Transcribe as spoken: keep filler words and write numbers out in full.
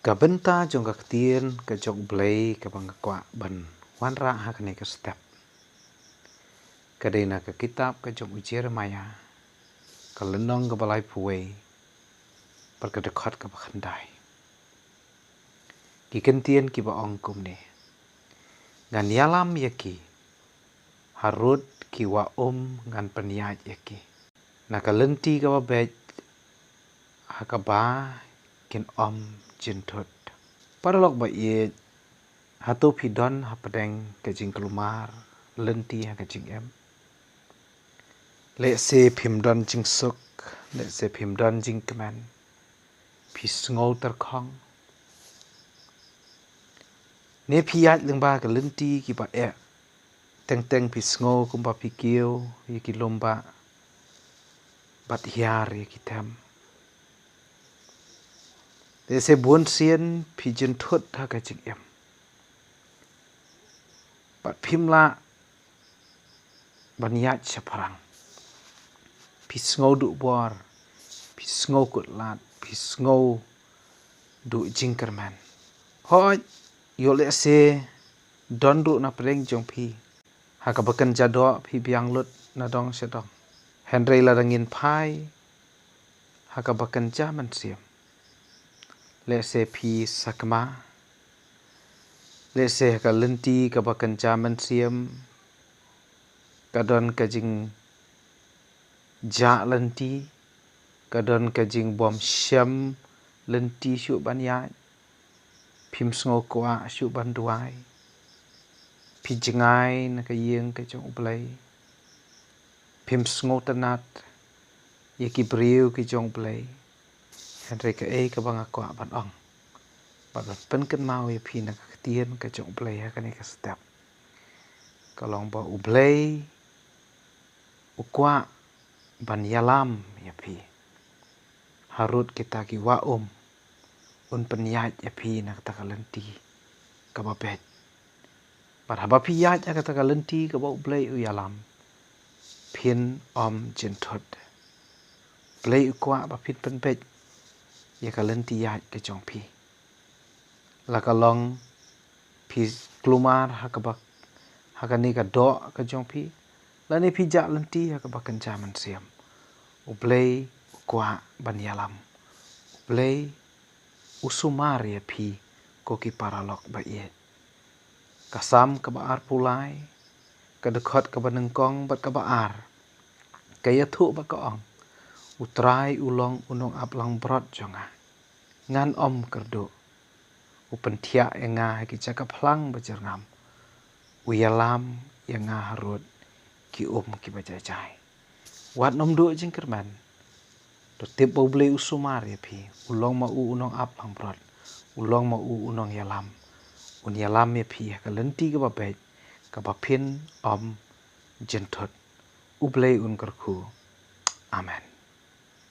Ka bynta jong ka ktien ka jong U Blei kaba nga kwah ban wanrah ha kane ka step ka dei na ka kitab ka jong u Jeremiah, ka lynnong kaba laiphew wei, bad ka dkhot kaba khyndai. Ki kyntien kiba ong kumne: Ngan ïalam ïa ki, harud ki wah um ngan pynïaid ïa ki na ka lynti kaba beit, ha kaba kin ym jynthut. Paralok ba ïeit, hato phi don hapdeng ka jingkulmar lynti ha ka jingim? Lehse phim don jingsuk, lehse phim don jingkmen, phi sngew tyrkhong. Ne phi ïaid lyngba ka lynti kiba eh, teng teng phi sngew kumba phi kiew ïa ki lum bah bad hiar ïa ki them. Lehse bun sien phi jynthut ha ka jingim bad phim lah ban ïaid shaphrang. Phi sngew duh bor, phi sngew kut lad, phi sngew duh jingkyrmen. Hooid, ïoh lehse don ruh na pdeng jong phi ha kaba kynja doh phi biang lut na dong sha dong. Hynrei lada ngin phai ha kaba kynja mynsiem, lehse phi sakma, lehse ha ka lynti kaba kynja mynsiem ka don ka jingjah lynti, ka don ka jingbym shem lynti shuh ban ïaid. Phim sngew kwah shuh ban duwai. Phi jngai na ka ïing ka jong U Blei. Phim sngewtynnat ïa ki briew ki jong U Blei. Hynrei kaei kaba nga kwah ban ong bad ban pynkynmaw ïa phi na ka ktien ka jong U Blei ha kane ka step ka long ba U Blei u kwah ban ïalam ïa phi. Harud kita ki wah um, un pynïaid ïa phi na kata ka lynti kaba beit. Bad haba phi ïaid ha kata ka lynti kaba U Blei u ïalam, phin ym jynthut. Blei u kwah ba phin pynbeit ïa ka lynti ïaid ka jong phi. La ka long phi kulmar ha kaba, ha kane ka doh ka jong phi, lane phi jah lynti ha kaba kynja mynsiem, U Blei u kwah ban ïalam. U Blei u sumar ïa phi, ko ki paralok ba ïeit. Ka Salm kaba arphew lai, ka dkhot kaba nyngkong bad kaba ar, ka ïathuh bad ka ong: U Trai u long u nongaplangbrot jong nga, ngan ym kyrduh. U pynthiah ïa nga ha ki jaka phlang ba jyrngam, u ïalam ïa nga harud ki um kiba jai jai. Wat nym duh jingkyrmen. To tip ba U Blei u sumar ïa phi, u long ma u u nongaplangbrot, u long ma u u nongïalam. Un ïalam ïa phi ha ka lynti kaba beit, kaba phin ym jynthut. U Blei un kyrkhu. Amen.